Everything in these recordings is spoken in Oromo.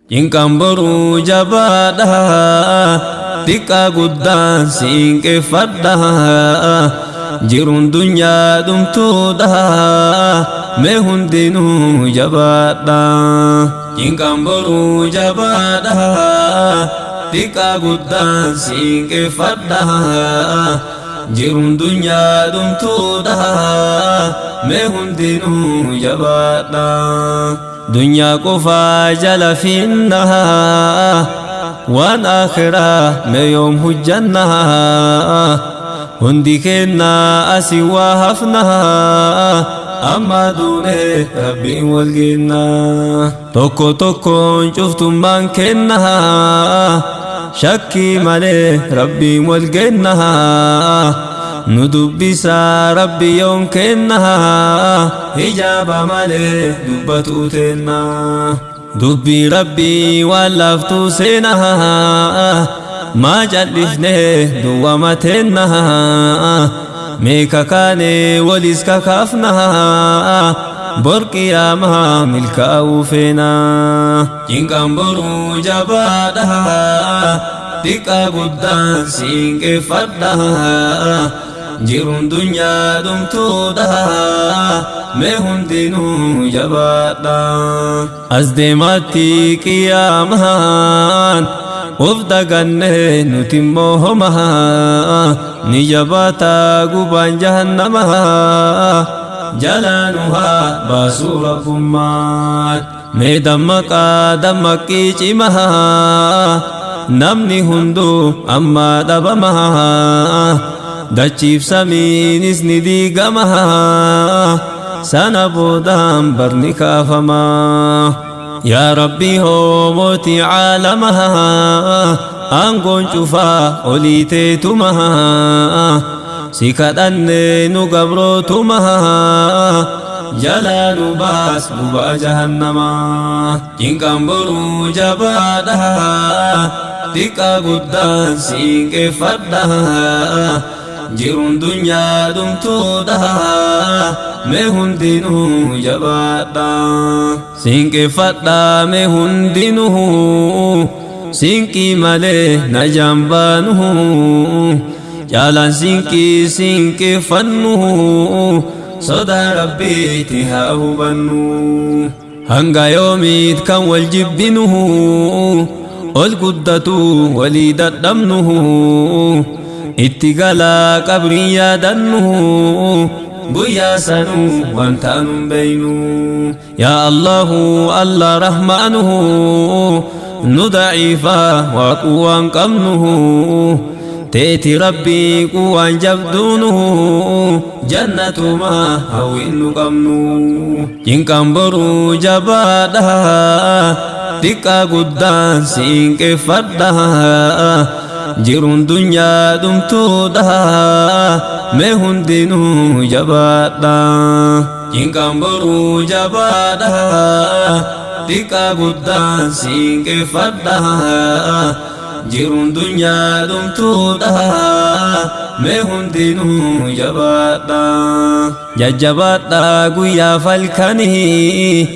Cinqaan boruu jabaadha, xiqqaa guddaan siinqeeffadha. Jiruun dunyaa dhumtuudha, mee hundinuu jabaadha. Cinqaan boruu jabaadha, xiqqaa guddaan siinqeeffadha. Jiruun dunyaa dhumtuudha, mee hundinuu jabaadha. Dunyaa qofaa jala finnaa, waan akhiraa mee yoom hojjannaa? Hundi kennaa asii waa hafnaa, amma duune rabbiin wal gennaa. Tokko tokkoon cuftummaan kennaa, shakkii malee rabbiin wal gennaa. Nu dubbisaa rabbi yoon kennaa, hijaaba malee dubbatu teennaa. Dubbii rabbii waan laaftuu seenaa, maa cal'ifnee duwwama teennaa? Mee kakaanee walis kakaafnaa, bor qiyaamaa milkaa'uu feenaa. Cinqaan boruu jabaadha, xiqqaa guddaan siinqeeffadha. Jiruun dunyaa dhumtuudha, mee hundinuu jabaadha. As deemaatti qiyaamaan of daganne, nuti immoo homaa ni jabaata. Gubaan jahannamaa jalaa nu haa baasuu rabbummaan. Mee dammaqaa, dammaqii cimaa, namni hunduu amma dhabamaa. Dachiif samiinis ni diigamaa, sana boodaan barni kaafamaa. Yaa rabbii hoo mootii caalamaa, aangoon cufaa olii teetumaa, si kadhanne nu gabrootumaa, jalaa nu baas gubaa jahannamaa. Cinqaan boruu jabaadha, xiqqaa guddaan siinqeeffadha. Jiruun dunyaa dhumtuudha, mee hundinuu jabaadha. Siinqeeffadha mee hundinuu, siinqii malee najaan baanu. Caalaan siinqii siinqeeffannu, sodaa rabbiiti haa hubannu. Hanga yoomiit kan wal jibbinu, ol guddatu walii dadhabnu? Itti galaa qabriin yaadannu, guyyaa sanuu waan taanu hin beeynu. Yaa allahu allah rahmaanuhu, nu daciifaa waa quwaan qabnuhu. Teeti rabbii quwaan jabduunuhu, jannatumaa hawwiin nu qabnu. Cinqaan boruu jabaadha, xiqqaa guddaan siinqeeffadha. Jiruun dunyaa dhumtuudha, mee hundinuu jabaadha. Cinqaan boruu jabaadha, xiqqaa guddaan siinqeeffadha. Jiruun dunyaa dhumtuudha, mee hundinuu jabaadha. Jajjabaadha guyyaa falkanii,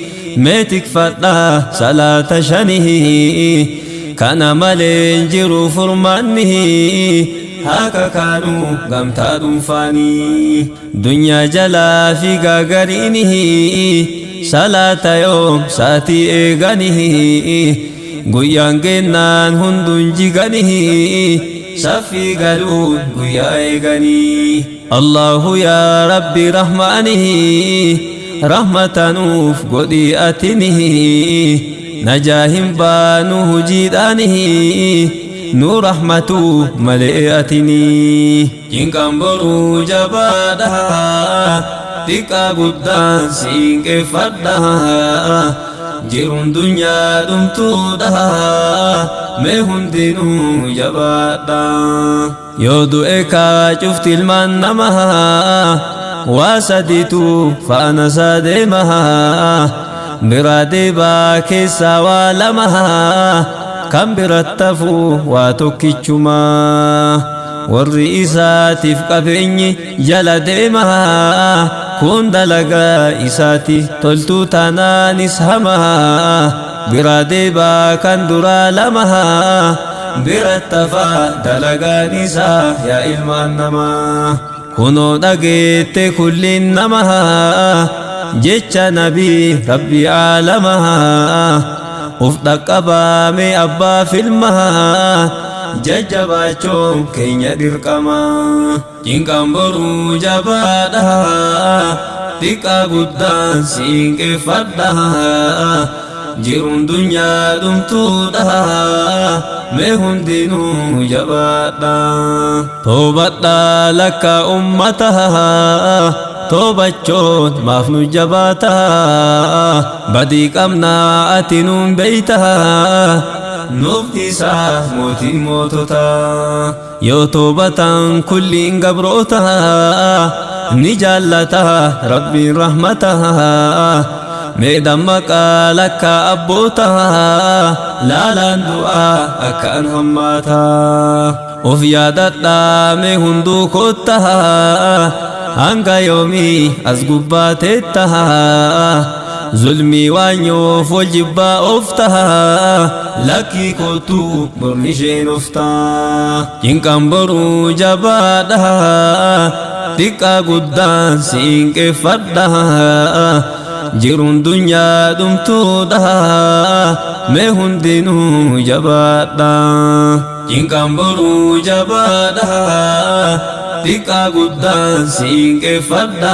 mee tikfadha salaata shanii. Kana malee hin jiru furmaanni, haa kakaanuu gamtaa dhuunfaanii. Dunyaa jalaa fiigaa gariinii, salaata yoom saatii eeganihi? Guyyaan gennaan hunduun jiganihi, saffii galuun guyyaa eeganii. Allahu yaa rabbi rahmaanihi, rahmatanuuf godhii atinihi. Najaa hin baanu hujiidhaanihi, nu rahmatuu malee atinii. Cinqaan boruu jabaadha, xiqqaa guddaan siinqeeffadha. Jiruun dunyaa dhumtuudha, mee hundinuu jabaadha. Yoo du'e kaa cufti ilmaan namaa, waa sadiitu faana isaa deemaa. Biraa deebaa keessaa waa lama, kan biratti hafuu waa tokkichumaa. Warri isaatiif qabeenyi jala deemaa, kun dalagaa isaati toltuu taanaanis hamaa. Biraa deebaa kan duraa lama birattafaa dalagaan isaa yaa ilmaan namaa. Kunoo dhageette kulliin namaa jecha nabii rabbi aalamaa. Uf dhaqqabaame abbaa filmaa jajjabaachuun keenya dirqamaa. Cinqaan boruu jabaadha xiqqaa guddaan siinqeeffadha. Jiruun dunyaa dhumtuudha mee hundinuu jabaadha. Toobadhaa lakka ummata toobachoon maaf nu jabaata. Badii qabnaa ati nuun beeyta nuuf dhiisaa mootii mootota. Yoo toobatan kulliin gabroota ni jaallata rabbiin rahmata. Mee dammaqaa lakka abboota laalaan du'aa akkaan hammaata. Of yaadadhaa mee hunduu kotta hanga yoomii as gubbaa teetta. Zulmii waanyoof wal jibbaa oofta lakkii kootuu mormi isheen oofta. Cinqaan boruu jabaadha xiqqaa guddaan siinqeeffadha. Jiruun dunyaa dhumtuudha mee hundinuu jabaadha. Cinqaan boruu jabaadha xiqqaa guddaan siinqeeffadha.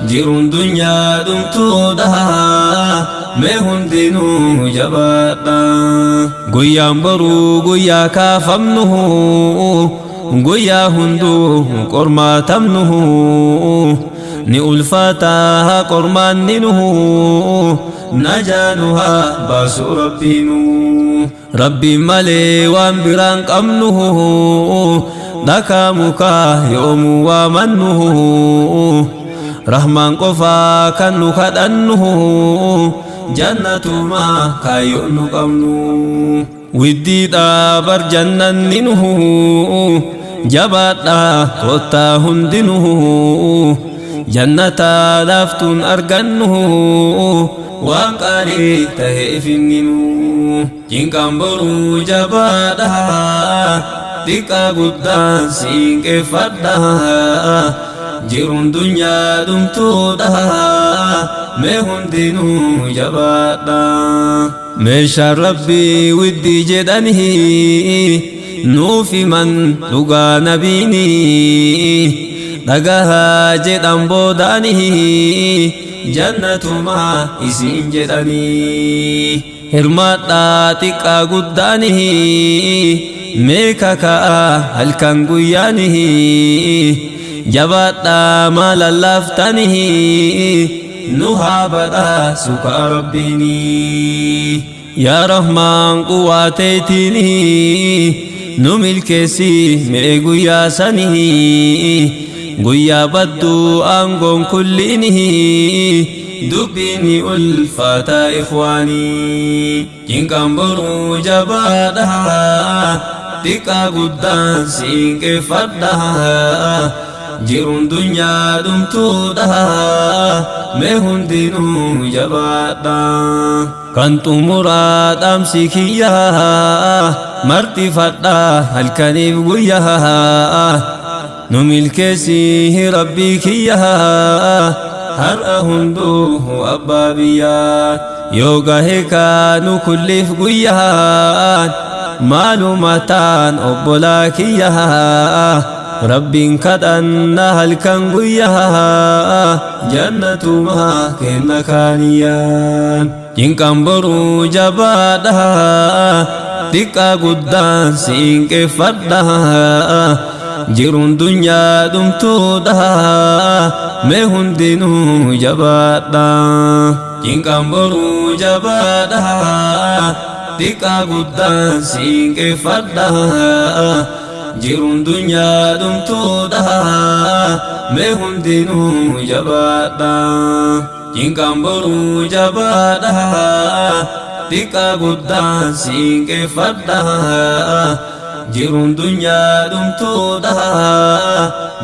Jiruun dunyaa dhumtuudha mee hundinuu jabaadha. Guyyaan boruu guyyaa kaafamnuhu guyyaa hunduu qormaatamnuhu. Ni ulfaataa qormaanninuhu najaanuhaa baasu rabbiinu. Rabbiin malee waan biraan qabnuhu dhakaa mukaa yoomuu waamannuhu. Rahmaan qofaa kan nu kadhannuhu jannatumaa kaayyoon nu qabnu. Widdiidhaa bar jannanninuhu jabaadhaa kottaa hundinuhu. Jannataa laaftuun argannuhu waan qaalii tahe ifinninu. Cinqaan boruu jabaadha xiqqaa guddaan siinqeeffadha. Jiruun dunyaa dhumtuudha mee hundinuu jabaadha. Meeshaan rabbii widdii jedhanii nuuf himan dhugaa nabiinii. Dhagahaa jedhan boodaanii jannatumaa isin jedhanii. Hirmaadhaa xiqqaa guddaanii mee kaka'aa halkan guyyaanii. Jabaadhaa maal lallaaftanii nu haa badhaasu kaa rabbiinii. Yaa Rahmaan quwaa teetinii nu milkeessii mee guyyaa sanii. Guyyaa badduu aangoon kulliinii dubbiini ulfaataa ikhwaanii. Cinqaan boruu jabaadha xiqqaa guddaan siinqeeffadha. Jiruun dunyaa dhumtuudha mee hundinuu jabaadha. Kan xumuraa dhaamsi kiyyaa martifadhaa halkaniif guyyaa. Nu milkeessii rabbii kiyyaa har'a hunduu abbaa biyyaa. Yoo gahe kaanu kulliif guyyaan maaluma taan obbolaa kiyyaa. Rabbiin kadhanna halkan guyyaa jannatumaa kenna kaaniyyaan. Cinqaan boruu jabaadha xiqqaa guddaan siinqeeffadha. Jiruun dunyaa dhumtuudha mee hundinuu jabaadha. Cinqaan boruu jabaadha xiqqaa guddaan siinqeeffadha. Jiruun dunyaa dhumtuudha mee hundinuu jabaadha. Cinqaan boruu jabaadha xiqqaa guddaan siinqeeffadha. Jiruun dunyaa dhumtuudha,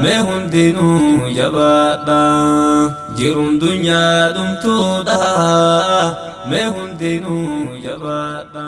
mee hundinuu jabaadha. Jiruun dunyaa dhumtuudha, mee hundinuu jabaadha.